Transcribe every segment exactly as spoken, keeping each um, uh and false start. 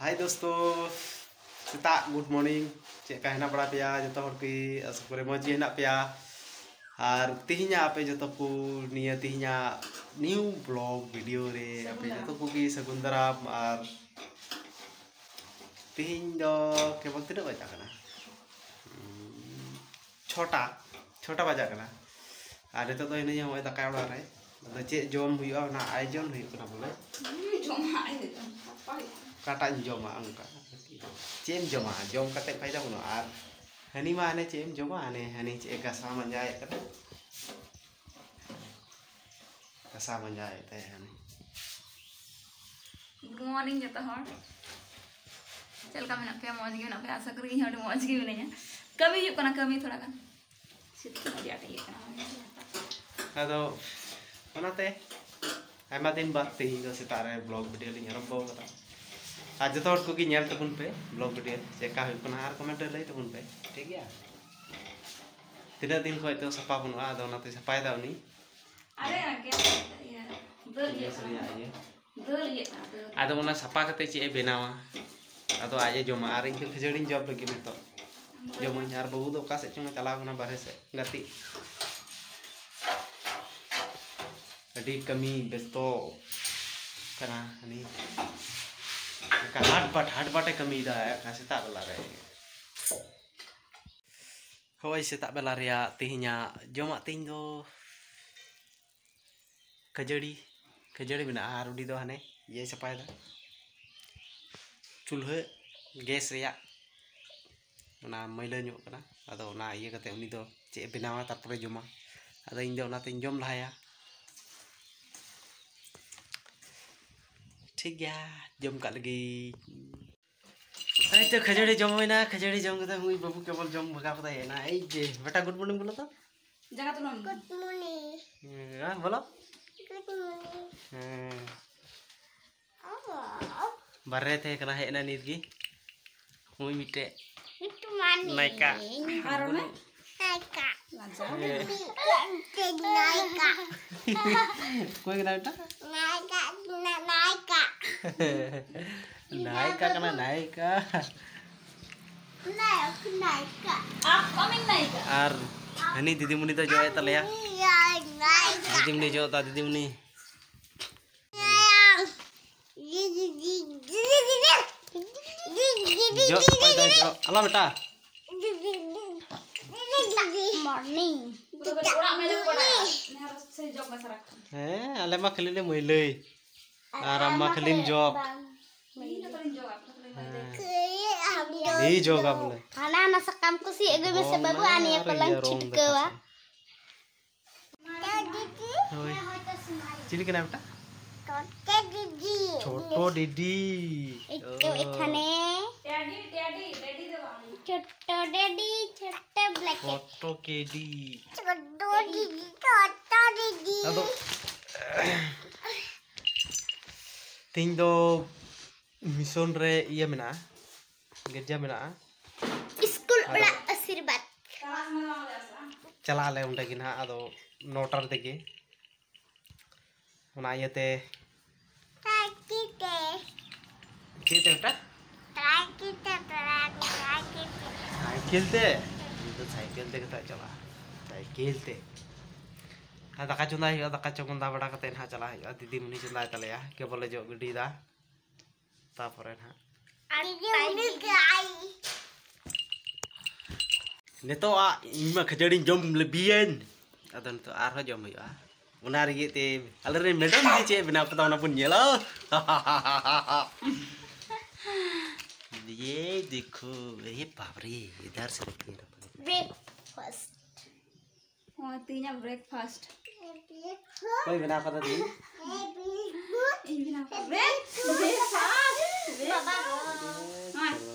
ᱦᱟᱭ ᱫᱳᱥᱛᱳ, ᱥᱮᱛᱟᱜ good morning. ᱪᱮᱫ ᱞᱮᱠᱟ ᱦᱮᱱᱟᱜ ᱵᱟᱲᱟ ᱯᱮᱭᱟ ᱡᱚᱛᱚ ᱦᱚᱲ ᱜᱮ? ᱟᱥᱟ ᱠᱚᱨᱮ ᱢᱚᱡᱽ ᱜᱮ ᱦᱮᱱᱟᱜ ᱯᱮᱭᱟ᱾ ᱟᱨ ᱛᱮᱦᱮᱧᱟᱜ ᱟᱯᱮ ᱡᱚᱛᱚ ᱠᱚ ᱱᱤᱭᱟᱹ ᱛᱮᱦᱮᱧᱟᱜ ᱱᱤᱭᱩ ᱵᱞᱚᱜ ᱵᱷᱤᱰᱤᱭᱳ ᱨᱮ ᱟᱯᱮ ᱡᱚᱛᱚ ᱠᱚᱜᱮ ᱥᱟᱹᱜᱩᱱ ᱫᱟᱨᱟᱢ᱾ ᱟᱨ ᱛᱮᱦᱮᱧ ᱫᱚ ᱠᱮᱵᱚᱞ ᱛᱤᱱᱟᱹᱜ ᱵᱟᱡᱟᱜ ᱠᱟᱱᱟ? ᱪᱷᱚᱴᱟ, ᱪᱷᱚᱴᱟ ᱵᱟᱡᱟᱜ ᱠᱟᱱᱟ᱾ ᱟᱨ ᱱᱤᱛᱚᱜ ᱫᱚ ᱦᱤᱱᱟᱹᱧᱟ ᱱᱚᱜᱼᱚᱭ ᱫᱟᱠᱟ ᱚᱲᱟᱜ ᱨᱮ᱾ ᱟᱫᱚ ᱪᱮᱫ ᱡᱚᱢ ᱦᱩᱭᱩᱜᱼᱟ ᱚᱱᱟ ᱟᱭᱳᱡᱚᱱ ᱦᱩᱭᱩᱜ ᱠᱟᱱᱟ ᱵᱚᱞᱮ᱾ ᱡᱚᱢᱟᱜ ᱟᱭᱳᱡᱚᱱ, ᱥᱟᱯᱟ ᱦᱩᱭᱩᱜᱼᱟ᱾ ᱚᱠᱟᱴᱟᱜ ᱤᱧ ᱡᱚᱢᱟ ᱚᱱᱠᱟ? ᱪᱮᱫ ᱮᱢ ᱡᱚᱢᱟ? ᱡᱚᱢ ᱠᱟᱛᱮ ᱯᱷᱟᱭᱫᱟ ᱵᱟᱹᱱᱩᱜᱼᱟ᱾ ᱟᱨ ᱦᱟᱹᱱᱤ ᱢᱟ ᱦᱟᱱᱮ ᱪᱮᱫ ᱮᱢ ᱡᱚᱢᱟ, ᱦᱟᱱᱮ ᱦᱟᱹᱱᱤ ᱪᱮᱫ ᱮ ᱜᱷᱟᱥᱟᱣ ᱢᱟᱸᱡᱟᱭᱮᱫ ᱠᱟᱱᱟ᱾ ᱜᱷᱟᱥᱟᱣ ᱢᱟᱸᱡᱟᱭᱮᱫ ᱛᱟᱦᱮᱸ ᱦᱟᱹᱱᱤ᱾ ᱜᱩᱰ ᱢᱚᱨᱱᱤᱝ ᱡᱚᱛᱚ ᱦᱚᱲ᱾ ᱪᱮᱫ ᱞᱮᱠᱟ ᱢᱮᱱᱟᱜ ᱯᱮᱭᱟ? ᱢᱚᱡᱽ ᱜᱮ ᱢᱮᱱᱟᱜ ᱯᱮᱭᱟ? ᱟᱥᱟ ᱠᱚᱨᱮ ᱤᱧ ᱦᱚᱸ ᱟᱹᱰᱤ ᱢᱚᱡᱽ ᱜᱮ ᱢᱤᱱᱟᱹᱧᱟ᱾ ᱠᱟᱹᱢᱤ ᱦᱩᱭᱩᱜ ᱠᱟᱱᱟ, ᱠᱟᱹᱢᱤ ᱛᱷᱚᱲᱟ ᱜᱟᱱ᱾ ᱥᱤᱛᱩᱝ ᱟᱹᱰᱤ ᱟᱸᱴ ᱤᱭᱟᱹᱜ ᱠᱟᱱᱟ᱾ ᱟᱫᱚ ᱚᱱᱟᱛᱮ ᱟᱭᱢᱟ ᱫᱤᱱ ᱵᱟᱫᱽ ᱛᱮᱦᱮᱧ ᱫᱚ ᱥᱮᱛᱟᱜ ᱨᱮ ᱵᱞᱚᱜ ᱵᱷᱤᱰᱤᱭᱳ ᱞᱤᱧ ᱟᱨᱟᱢᱵᱚ ᱠᱟᱫᱟ᱾ ᱟᱨ ᱡᱚᱛᱚ ᱦᱚᱲ ᱠᱚᱜᱮ ᱧᱮᱞ ᱛᱟᱵᱚᱱ ᱯᱮ ᱵᱞᱚᱜ ᱵᱷᱤᱰᱤᱭᱳ ᱪᱮᱫ ᱞᱮᱠᱟ ᱦᱩᱭᱩᱜ ᱠᱟᱱᱟ, ᱟᱨ ᱠᱚᱢᱮᱱᱴ ᱨᱮ ᱞᱟᱹᱭ ᱛᱟᱵᱚᱱ ᱯᱮ, ᱴᱷᱤᱠ ᱜᱮᱭᱟ? ᱛᱤᱱᱟᱹᱜ ᱫᱤᱱ ᱠᱷᱚᱱ ᱛᱚ ᱥᱟᱯᱷᱟ ᱵᱟᱹᱱᱩᱜᱼᱟ, ᱟᱫᱚ ᱚᱱᱟᱛᱮ ᱥᱟᱯᱷᱟᱭᱮᱫᱟ ᱩᱱᱤ᱾ ᱟᱨᱮ ᱟᱜᱮ ᱤᱭᱟᱹ, ᱫᱟᱹᱞ ᱤᱭᱟᱹ ᱜᱮᱥ ᱠᱟᱱᱟ᱾ ᱨᱮᱭᱟᱜ ᱤᱭᱟᱹ᱾ ᱫᱟᱹᱞ ᱤᱭᱟᱹ ᱠᱟᱱᱟ, ᱫᱟᱹᱞ᱾ ᱟᱫᱚ ᱚᱱᱟ ᱥᱟᱯᱷᱟ ᱠᱟᱛᱮ ᱪᱮᱫ ᱮ ᱵᱮᱱᱟᱣᱟ? ᱟᱫᱚ ᱟᱡ ᱮ ᱡᱚᱢᱟ ᱟᱨ ᱤᱧ ᱫᱚ ᱠᱷᱟᱹᱡᱟᱹᱲᱤᱧ ᱡᱚᱢ ᱞᱟᱹᱜᱤᱫ ᱱᱤᱛᱚᱜ᱾ ᱡᱚᱢᱟᱹᱧ ᱟᱨ ᱵᱟᱹᱦᱩ ᱫᱚ ᱚᱠᱟ ᱥᱮᱫ ᱪᱚᱝ ᱮ ᱪᱟᱞᱟᱣ ᱠᱟᱱᱟ ᱵᱟᱨᱦᱮ ᱥᱮᱫ ᱜᱟᱛᱮᱜ᱾ ᱟᱹᱰᱤ ᱠᱟᱹᱢᱤ ᱵᱮᱥᱛᱚ ᱠᱟᱱᱟ ᱦᱟᱹᱱᱤ᱾ ᱚᱱᱠᱟ ᱦᱟᱴ ᱵᱟᱴ, ᱦᱟᱴ ᱵᱟᱴ ᱮ ᱠᱟᱹᱢᱤᱭᱮᱫᱟ ᱥᱮᱛᱟᱜ ᱵᱮᱞᱟ ᱨᱮ᱾ ᱦᱳᱭ, ᱥᱮᱛᱟᱜ ᱵᱮᱞᱟ ᱨᱮᱭᱟᱜ ᱛᱮᱦᱮᱧᱟᱜ ᱡᱚᱢᱟᱜ ᱛᱮᱦᱮᱧ ᱫᱚ ᱠᱷᱟᱹᱡᱟᱹᱲᱤ, ᱠᱷᱟᱹᱡᱟᱹᱲᱤ ᱢᱮᱱᱟᱜᱼᱟ᱾ ᱟᱨ ᱩᱱᱤ ᱫᱚ ᱦᱟᱱᱮ ᱤᱭᱟᱹᱭ ᱥᱟᱯᱷᱟᱭᱮᱫᱟ, ᱪᱩᱞᱦᱟᱹ ᱜᱮᱥ ᱨᱮᱭᱟᱜ ᱚᱱᱟ ᱢᱟᱹᱭᱞᱟᱹ ᱧᱚᱜ ᱠᱟᱱᱟ, ᱟᱫᱚ ᱚᱱᱟ ᱤᱭᱟᱹ ᱠᱟᱛᱮ ᱩᱱᱤ ᱫᱚ ᱪᱮᱫ ᱮ ᱵᱮᱱᱟᱣᱟ, ᱛᱟᱨᱯᱚᱨᱮ ᱡᱚᱢᱟ᱾ ᱟᱫᱚ ᱤᱧ ᱫᱚ ᱚᱱᱟᱛᱮᱧ ᱡᱚᱢ ᱞᱟᱦᱟᱭᱟ᱾ ᱴᱷᱤᱠ ᱜᱮᱭᱟ, ᱡᱚᱢ ᱠᱟᱜ ᱞᱟᱹᱜᱤᱫ᱾ ᱮᱭ ᱛᱚ, ᱠᱷᱟᱹᱡᱟᱹᱲᱤ ᱡᱚᱢ ᱦᱩᱭᱱᱟ᱾ ᱠᱷᱟᱹᱡᱟᱹᱲᱤ ᱡᱚᱢ ᱠᱟᱛᱮ ᱦᱩᱭ ᱵᱟᱹᱵᱩ ᱠᱮᱵᱚᱞ ᱡᱚᱢ ᱵᱷᱟᱜᱟᱣ ᱠᱟᱛᱮ ᱦᱮᱡ ᱮᱱᱟ᱾ ᱮᱭ ᱡᱮ, ᱵᱮᱴᱟ, ᱜᱩᱰ ᱢᱚᱨᱱᱤᱝ ᱵᱚᱞᱚ ᱛᱚ᱾ ᱡᱟᱸᱜᱟ ᱛᱩᱞᱟᱹᱢ᱾ Good morning. ᱦᱮᱸ, ᱵᱚᱞᱚ᱾ Good morning. ᱦᱮᱸ᱾ ᱚ᱾ ᱵᱟᱨᱦᱮ ᱛᱟᱦᱮᱸ ᱠᱟᱱᱟ, ᱦᱮᱡ ᱮᱱᱟ ᱱᱤᱛ ᱜᱮ᱾ ᱩᱱᱤ ᱢᱤᱫᱴᱮᱡ ᱜᱩᱰ ᱢᱚᱨᱱᱤᱝ᱾ ᱱᱟᱭᱠᱟ᱾ ᱟᱨ ᱚᱱᱟ? ᱱᱟᱭᱠᱟ᱾ ᱞᱟᱡᱟᱣ᱾ ᱦᱮᱸ᱾ ᱢᱤᱫᱴᱮᱡ ᱱᱟᱭᱠᱟ᱾ ᱚᱠᱚᱭ ᱠᱟᱱᱟ ᱵᱮᱴᱟ? ᱱᱟᱭᱠᱟ, ᱱᱟ-, ᱱᱟᱭᱠᱟ᱾ ᱱᱟᱭᱤᱠᱟ ᱠᱟᱱᱟ, ᱱᱟᱭᱤᱠᱟ᱾ ᱱᱟᱭᱚᱠ, ᱱᱟᱭᱤᱠᱟ᱾ Upcoming ᱱᱟᱭᱤᱠᱟ᱾ ᱟᱨ ᱦᱟᱹᱱᱤ ᱫᱤᱫᱤᱢᱩᱱᱤ ᱫᱚ ᱡᱚᱜ ᱮᱫ ᱛᱟᱞᱮᱭᱟ᱾ ᱱᱟᱭᱤᱠᱟ᱾ ᱫᱤᱫᱤᱢᱩᱱᱤ ᱡᱚᱜ ᱮᱫᱟ, ᱫᱤᱫᱤᱢᱩᱱᱤ᱾ ᱡᱚᱜ, ᱚᱠᱚᱭ ᱫᱚ ᱡᱚᱜ? ᱟᱞᱚ ᱵᱮᱴᱟ᱾ Morning. ᱯᱩᱨᱟᱹ ᱜᱷᱟᱹᱲᱤᱡ ᱚᱲᱟᱜ ᱢᱮ ᱞᱟᱹᱭ ᱵᱟᱲᱟᱭᱟ᱾ ᱱᱮᱦᱚᱨ ᱥᱮ ᱡᱚᱜ ᱢᱮ ᱥᱟᱨᱟ ᱠᱷᱚᱱ᱾ ᱦᱮᱸ, ᱟᱞᱮ ᱢᱟ ᱠᱷᱟᱹᱞᱤ ᱞᱮ ᱢᱟᱹᱭᱞᱟᱹᱭ᱾ ᱟᱨ ᱟᱢ ᱢᱟ ᱠᱷᱟᱹᱞᱤᱢ ᱡᱚᱜ᱾ ᱤᱧ ᱫᱚ ᱛᱟᱹᱞᱤᱧ ᱡᱚᱜᱟ, ᱟᱯᱮ ᱫᱚ ᱛᱟᱹᱞᱤᱧ ᱢᱟᱹᱭᱞᱟᱹᱭ᱾ ᱦᱮᱸ᱾ ᱤᱧ ᱡᱚᱜᱟ ᱵᱚᱞᱮ᱾ ᱦᱟᱱᱟ ᱚᱱᱟ ᱥᱟᱠᱟᱢ ᱠᱚ ᱥᱤᱫ ᱟᱹᱜᱩᱭ ᱢᱮᱥᱮ ᱵᱟᱹᱵᱩ, ᱟᱨ ᱱᱤᱭᱟᱹ ᱠᱚᱞᱟᱝ ᱪᱷᱤᱴᱠᱟᱹᱣᱟ᱾ ᱦᱳᱭ᱾ ᱪᱤᱞᱤ ᱠᱟᱱᱟᱭ ᱵᱮᱴᱟ? ᱪᱷᱳᱴᱳ ᱰᱤᱰᱤ᱾ এই তো এখানে ট্যাডি, ট্যাডি, টেডি দে বাবা। ছোট্ট ডেডি, ছোট্ট ব্ল্যাঙ্কেট। ছোট্ট কেডি। ছোট্ট দিদি, ছোট্ট দিদি। ᱟᱫᱚ ᱛᱮᱦᱮᱧ ᱫᱚ ᱢᱤᱥᱚᱱ ᱨᱮ ᱤᱭᱟᱹ ᱢᱮᱱᱟᱜᱼᱟ, ᱜᱤᱨᱡᱟ ᱢᱮᱱᱟᱜᱼᱟ᱾ ᱤᱥᱠᱩᱞ ᱚᱲᱟᱜ ᱟᱥᱤᱨᱵᱟᱫᱽ᱾ ᱪᱟᱞᱟᱜ ᱟᱞᱮ ᱚᱸᱰᱮ ᱜᱮ ᱱᱟᱦᱟᱜ, ᱟᱫᱚ ᱱᱚᱴᱟ ᱨᱮᱜᱮ᱾ ᱚᱱᱟ ᱤᱭᱟᱹᱛᱮ ᱪᱮᱫ ᱛᱮ ᱵᱮᱴᱟ? ᱥᱟᱭᱠᱮᱞ ᱛᱮ᱾ ᱤᱧ ᱫᱚ ᱥᱟᱭᱠᱮᱞ ᱛᱮᱜᱮ ᱛᱟᱦᱮᱸ ᱪᱟᱞᱟᱜᱼᱟ, ᱥᱟᱭᱠᱮᱞ ᱛᱮ᱾ ᱟᱨ ᱫᱟᱠᱟ ᱪᱚᱸᱫᱟᱭ ᱦᱩᱭᱩᱜᱼᱟ, ᱫᱟᱠᱟ ᱪᱚᱸᱫᱟ ᱵᱟᱲᱟ ᱠᱟᱛᱮ ᱱᱟᱦᱟᱜ ᱪᱟᱞᱟᱜ ᱦᱩᱭᱩᱜᱼᱟ᱾ ᱫᱤᱫᱤᱢᱩᱱᱤ ᱪᱚᱸᱫᱟᱭ ᱛᱟᱞᱮᱭᱟ, ᱠᱮᱵᱚᱞᱮ ᱡᱚᱜ ᱜᱤᱰᱤᱭᱮᱫᱟ᱾ ᱛᱟᱯᱚᱨᱮ ᱱᱟᱦᱟᱜ ᱱᱤᱛᱚᱜ ᱟᱜ ᱤᱧ ᱢᱟ ᱠᱷᱟᱹᱡᱟᱹᱲᱤᱧ ᱡᱚᱢ ᱞᱮᱵᱤᱭᱟᱹᱧ, ᱟᱫᱚ ᱱᱤᱛᱚᱜ ᱟᱨᱦᱚᱸ ᱡᱚᱢ ᱦᱩᱭᱩᱜᱼᱟ᱾ ᱚᱱᱟ ᱨᱮᱜᱮ ᱛᱮ ᱟᱞᱮ ᱨᱮᱱ ᱢᱮᱰᱟᱢ ᱜᱮ ᱪᱮᱫ ᱮ ᱵᱮᱱᱟᱣ ᱠᱟᱫᱟ, ᱚᱱᱟ ᱵᱚᱱ ᱧᱮᱞᱟ᱾ ᱭᱮ ᱫᱮᱠᱷᱳ, ᱟᱨᱮ ᱵᱟᱯ ᱨᱮ, ᱤᱫᱷᱟᱨ ᱥᱮ ᱫᱮᱠᱷᱤᱭᱮ ᱱᱟ᱾ Breakfast. ᱦᱳᱭ, ᱛᱮᱦᱮᱧᱟᱜ breakfast᱾ ᱚᱠᱚᱭ ᱵᱮᱱᱟᱣ ᱠᱟᱫᱟ ᱛᱮᱦᱮᱧ? ᱤᱧ ᱵᱮᱱᱟᱣ ᱠᱟᱫᱟ᱾ Breakfast! ᱵᱟᱵᱟ᱾ ᱢᱟ,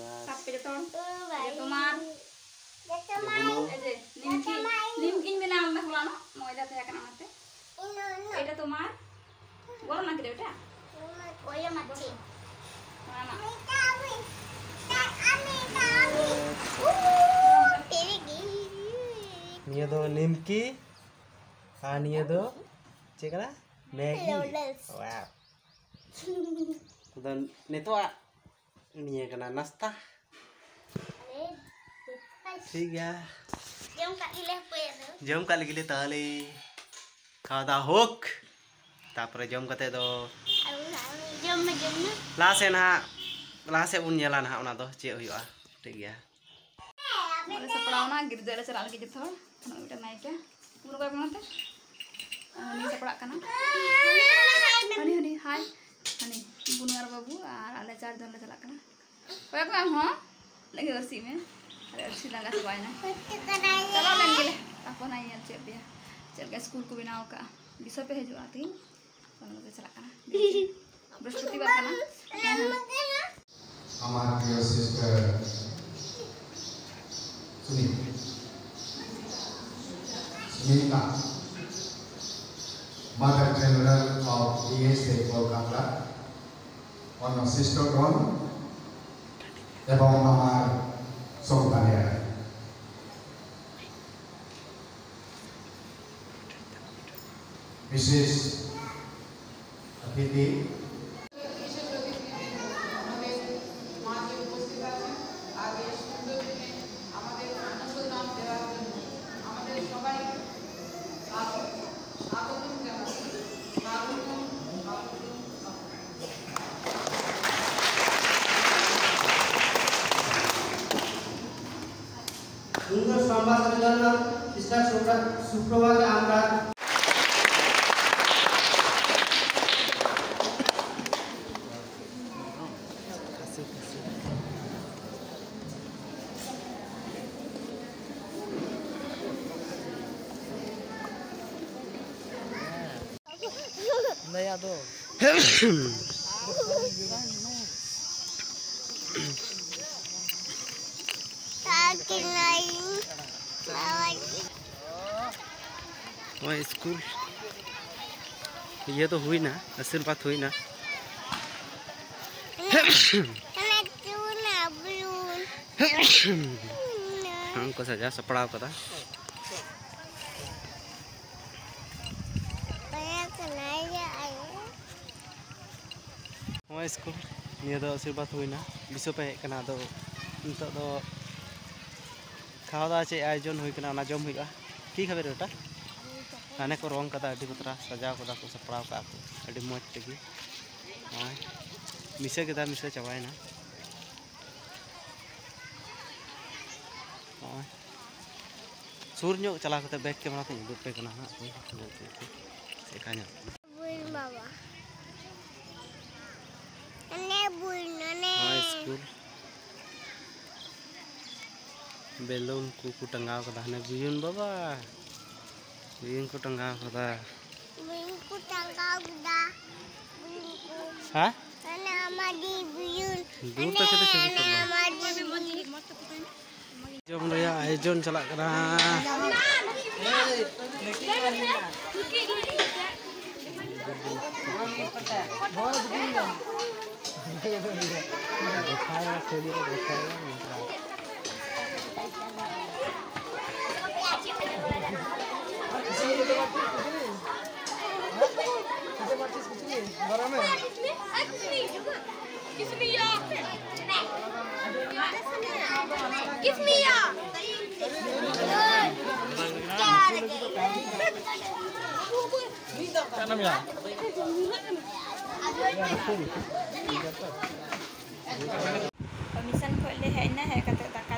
ᱥᱟᱵ ᱯᱮ ᱡᱚᱛᱚ ᱦᱚᱲ᱾ ᱡᱚᱛᱚ ᱢᱟ᱾ ᱡᱚᱛᱚ ᱢᱟ᱾ ᱮ ᱡᱮ, ᱱᱤᱢᱠᱤ, ᱱᱤᱢᱠᱤᱧ ᱵᱮᱱᱟᱣ ᱞᱮᱫᱟ ᱦᱚᱞᱟᱱᱚᱜ, ᱢᱚᱭᱫᱟ ᱛᱟᱦᱮᱸ ᱠᱟᱱᱟ ᱚᱱᱟᱛᱮ᱾ এটা তোমার? গরম লাগছে এটা? ওই আমার ঠিক। না, না। ᱱᱤᱭᱟᱹ ᱫᱚ ᱱᱤᱢᱠᱤ ᱟᱨ ᱱᱤᱭᱟᱹ ᱫᱚ ᱪᱮᱫ ᱠᱟᱱᱟ? ᱢᱮᱜᱤ᱾ Noodles. Wow. ᱟᱫᱚ ᱱᱤᱛᱚᱜ ᱟᱜ ᱱᱤᱭᱟᱹ ᱠᱟᱱᱟ ᱱᱟᱥᱛᱟ᱾ ᱴᱷᱤᱠ ᱜᱮᱭᱟ᱾ ᱡᱚᱢ ᱠᱟᱜ ᱜᱮᱞᱮ ᱦᱟᱯᱳᱭ ᱟᱫᱚ᱾ ᱡᱚᱢ ᱠᱟᱜ ᱞᱟᱹᱜᱤᱫ ᱞᱮ ᱛᱟᱦᱚᱞᱮ᱾ ᱠᱷᱟᱣᱟ ᱫᱟᱣᱟ ᱦᱳᱠ᱾ ᱛᱟᱯᱚᱨᱮ ᱡᱚᱢ ᱠᱟᱛᱮ ᱫᱚ ᱟᱨ ᱡᱚᱢ ᱢᱮ, ᱡᱚᱢ ᱢᱮ᱾ ᱞᱟᱦᱟ ᱥᱮᱫ ᱱᱟᱦᱟᱜ, ᱞᱟᱦᱟ ᱥᱮᱫ ᱵᱚᱱ ᱧᱮᱞᱟ ᱱᱟᱦᱟᱜ ᱚᱱᱟ ᱫᱚ ᱪᱮᱫ ᱦᱩᱭᱩᱜᱼᱟ᱾ ᱴᱷᱤᱠ ᱜᱮᱭᱟ᱾ ᱱᱚᱜᱼᱚᱭ ᱞᱮ ᱥᱟᱯᱲᱟᱣ ᱮᱱᱟ, ᱜᱤᱨᱡᱟᱹ ᱞᱮ ᱪᱟᱞᱟᱜ ᱞᱟᱹᱜᱤᱫ ᱡᱚᱛᱚ ᱦᱚᱲ᱾ ᱱᱚᱜᱼᱚᱭ ᱢᱤᱫᱴᱮᱱ ᱱᱟᱭᱠᱮ᱾ ᱵᱩᱱᱩ ᱚᱠᱚᱭ ᱠᱟᱱᱟ ᱛᱮ? ᱦᱟᱹᱱᱤ, ᱦᱟᱹᱱᱤ, ᱦᱟᱭ᱾ ᱦᱟᱹᱱᱤ, ᱵᱩᱱᱩ ᱟᱨ ᱵᱟᱹᱵᱩ ᱟᱨ ᱟᱞᱮ ᱪᱟᱨ ᱡᱚᱱ ᱞᱮ ᱪᱟᱞᱟᱜ ᱠᱟᱱᱟ᱾ ᱚᱠᱚᱭ ᱠᱚ ᱟᱢ ᱦᱚᱸ? ᱞᱟᱹᱜᱤᱫ ᱟᱹᱨᱥᱤ ᱢᱮ᱾ ᱟᱨ ᱟᱹᱨᱥᱤ ᱞᱟᱸᱜᱟ ᱪᱟᱵᱟᱭᱮᱱᱟ᱾ ᱪᱟᱞᱟᱣ ᱞᱮᱱ ᱜᱮᱞᱮ᱾ ᱛᱟᱨᱯᱚᱨ ᱱᱟᱜ ᱤᱧ ᱧᱮᱞ ᱦᱚᱪᱚᱭᱮᱫ ᱯᱮᱭᱟ ᱪᱮᱫ ᱞᱮᱠᱟ ᱥᱠᱩᱞ ᱠᱚ ᱵᱮᱱᱟᱣ ᱠᱟᱜᱼᱟ᱾ ᱵᱤᱥᱚᱭ ᱯᱮ ᱦᱤᱡᱩᱜᱼᱟ ᱛᱤᱦᱤᱧ᱾ ᱚᱱᱟ ᱞᱟᱹᱜᱤᱫ ᱪᱟᱞᱟᱜ ᱠᱟᱱᱟ᱾ ᱵᱤᱥᱤ ᱵᱨᱤᱦᱚᱥᱯᱚᱛᱤᱵᱟᱨ ᱠᱟᱱᱟ᱾ ᱦᱮᱸ, ᱦᱮᱸ᱾ আমার প্রিয় sister Sunil, Sunita, Mother General of D S A Kolkata, অন্য সিস্টারগণ এবং আমার সন্তানেরা। বিশেষ অতিথি। বিশেষ অতিথি আমাদের মাঝে উপস্থিত আছেন, আজ এই সুন্দর দিনে আমাদের আনন্দ দান দেওয়ার জন্য আমাদের সবাই স্বাগত, স্বাগতম জানাচ্ছি। স্বাগতম, স্বাগতম, স্বাগতম। সুন্দর সম্ভাষণ জন্য সিস্টার সুপ্রা-, সুপ্রভাকে আমরা ᱱᱚᱜᱼᱚᱭ ᱥᱠᱩᱞ ᱤᱭᱟᱹ ᱫᱚ ᱦᱩᱭᱱᱟ, ᱟᱥᱤᱨᱵᱟᱫᱽ ᱦᱩᱭᱱᱟ᱾ ᱚᱱᱟ ᱪᱩᱱᱟ ᱵᱞᱩᱱ᱾ ᱦᱚᱸ, ᱠᱚ ᱥᱟᱡᱟᱣ ᱥᱟᱯᱲᱟᱣ ᱠᱟᱫᱟ᱾ ᱚᱱᱟ ᱠᱟᱱᱟ ᱤᱭᱟᱹ ᱟᱭᱳ᱾ ᱱᱚᱣᱟ ᱥᱠᱩᱞ ᱱᱤᱭᱟᱹ ᱫᱚ ᱟᱥᱤᱨᱵᱟᱫᱽ ᱦᱩᱭᱱᱟ, ᱵᱤᱥᱚ ᱯᱮ ᱦᱮᱡ ᱠᱟᱱᱟ᱾ ᱟᱫᱚ ᱱᱤᱛᱚᱜ ᱫᱚ ᱠᱷᱟᱣᱟ ᱫᱟᱣᱟ ᱪᱮᱫ ᱟᱭᱳᱡᱚᱱ ᱦᱩᱭ ᱠᱟᱱᱟ, ᱚᱱᱟ ᱡᱚᱢ ᱦᱩᱭᱩᱜᱼᱟ᱾ ᱠᱤ ᱠᱷᱟᱵᱮ ᱨᱮ ᱚᱴᱟ? ᱦᱟᱱᱮ ᱠᱚ ᱨᱚᱝ ᱠᱟᱫᱟ, ᱟᱹᱰᱤ ᱵᱟᱛᱨᱟ ᱥᱟᱡᱟᱣ ᱠᱟᱫᱟ ᱠᱚ, ᱥᱟᱯᱲᱟᱣ ᱠᱟᱜᱼᱟ ᱠᱚ ᱟᱹᱰᱤ ᱢᱚᱡᱽ ᱛᱮᱜᱮ᱾ ᱱᱚᱜᱼᱚᱭ ᱢᱤᱥᱟᱹ ᱠᱮᱫᱟ, ᱢᱤᱥᱟᱹ ᱪᱟᱵᱟᱭᱮᱱᱟ᱾ ᱱᱚᱜᱼᱚᱭ ᱥᱩᱨ ᱧᱚᱜ ᱪᱟᱞᱟᱣ ᱠᱟᱛᱮ ᱵᱮᱠ ᱠᱮᱢᱮᱨᱟ ᱛᱮᱧ ᱩᱫᱩᱜ ᱟᱯᱮ ᱠᱟᱱᱟ ᱦᱟᱸᱜ, ᱪᱮᱫ ᱞᱮᱠᱟ ᱧᱚᱜ᱾ ᱵᱩᱱ ᱵᱟᱵᱟ᱾ ᱚᱱᱮ ᱵᱩᱱ, ᱚᱱᱮ᱾ ᱱᱚᱜᱼᱚᱭ ᱥᱠᱩᱞ᱾ ᱵᱮᱞᱩᱱ ᱠᱚᱠᱚ ᱴᱟᱸᱜᱟᱣ ᱠᱟᱫᱟ, ᱦᱟᱱᱮ ᱵᱩᱭᱩᱱ ᱵᱟᱵᱟ, ᱵᱩᱭᱩᱱ ᱠᱚ ᱴᱟᱸᱜᱟᱣ ᱠᱟᱫᱟ᱾ ᱵᱩᱭᱩᱱ ᱠᱚ ᱴᱟᱸᱜᱟᱣ ᱠᱟᱫᱟ, ᱵᱩᱭᱩᱱ ᱠᱚ᱾ ᱦᱮᱸ? ᱦᱟᱱᱮ ᱟᱢᱟᱫᱤ ᱵᱩᱭᱩᱱ᱾ ᱫᱩᱨ ᱛᱟᱠᱮ ᱫᱚ ᱪᱷᱚᱵᱤ ᱦᱟᱱᱮ ᱠᱚ ᱵᱟᱝ᱾ ᱟᱢᱟᱫᱤ ᱵᱩᱭᱩᱱ᱾ ᱡᱚᱢ ᱨᱮᱭᱟᱜ ᱟᱭᱳᱡᱚᱱ ᱪᱟᱞᱟᱜ ᱠᱟᱱᱟ᱾ Give me your. Give me your. Mission ᱠᱷᱚᱱ ᱞᱮ ᱦᱮᱡ ᱮᱱᱟ, ᱦᱮᱡ ᱠᱟᱛᱮ ᱫᱟᱠᱟ,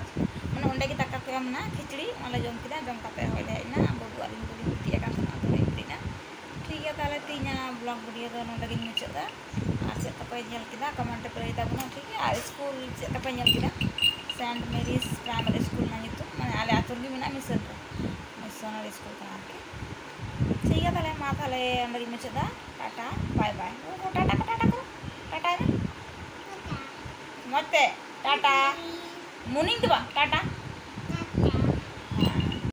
ᱢᱟᱱᱮ ᱚᱸᱰᱮ ᱜᱮ ᱫᱟᱠᱟ ᱠᱚ ᱮᱢ ᱮᱱᱟ, ᱠᱷᱤᱪᱲᱤ, ᱚᱱᱟ ᱞᱮ ᱡᱚᱢ ᱠᱮᱫᱟ᱾ ᱡᱚᱢ ᱠᱟᱛᱮ ᱦᱚᱸ ᱞᱮ ᱦᱮᱡ ᱮᱱᱟ᱾ ᱵᱟᱹᱵᱩ ᱟᱹᱞᱤᱧ ᱫᱚᱞᱤᱧ ᱜᱤᱛᱤᱡ ᱟᱠᱟᱱ ᱛᱟᱦᱮᱱᱟ, ᱟᱫᱚ ᱞᱤᱧ ᱵᱮᱨᱮᱫ ᱮᱱᱟ᱾ ᱴᱷᱤᱠ ᱜᱮᱭᱟ, ᱛᱟᱦᱚᱞᱮ ᱛᱮᱦᱮᱧᱟᱜ vlog video ᱫᱚ ᱱᱚᱰᱮ ᱜᱤᱧ ᱢᱩᱪᱟᱹᱫ ᱮᱫᱟ᱾ ᱟᱨ ᱪᱮᱫ ᱞᱮᱠᱟ ᱯᱮ ᱧᱮᱞ ᱠᱮᱫᱟ, comment ᱨᱮ ᱯᱮ ᱞᱟᱹᱭ ᱛᱟᱵᱚᱱᱟ, ᱴᱷᱤᱠ ᱜᱮᱭᱟ? ᱟᱨ ᱥᱠᱩᱞ ᱪᱮᱫ ᱞᱮᱠᱟ ᱯᱮ ᱧᱮᱞ ᱠᱮᱫᱟ? Saint Mary's Primary School ᱨᱮᱱᱟᱜ ᱧᱩᱛᱩᱢ, ᱢᱟᱱᱮ ᱟᱞᱮ ᱟᱹᱛᱩ ᱨᱮᱜᱮ ᱢᱮᱱᱟᱜᱼᱟ, ᱢᱤᱥᱚᱱ ᱨᱮ, ᱢᱤᱥᱚᱱᱟᱨᱤ ᱥᱠᱩᱞ ᱠᱟᱱᱟ ᱟᱨᱠᱤ᱾ ᱴᱷᱤᱠ ᱜᱮᱭᱟ, ᱛᱟᱦᱚᱞᱮ ᱢᱟ ᱛᱟᱦᱚᱞᱮ ᱚᱸᱰᱮ ᱜᱤᱧ ᱢᱩᱪᱟᱹᱫ ᱮᱫᱟ᱾ Tata, bye bye᱾ ᱴᱟᱴᱟ, ᱴᱟᱴᱟ, ᱴᱟᱴᱟ ᱠᱚᱨᱚ, ᱴᱟᱴᱟᱭ ᱢᱮ᱾ ᱢᱚᱡᱽ ᱛᱮ, ᱴᱟᱴᱟ᱾ ᱢᱚᱨᱱᱤᱝ ᱫᱚ ᱵᱟᱝ, ᱴᱟᱴᱟ᱾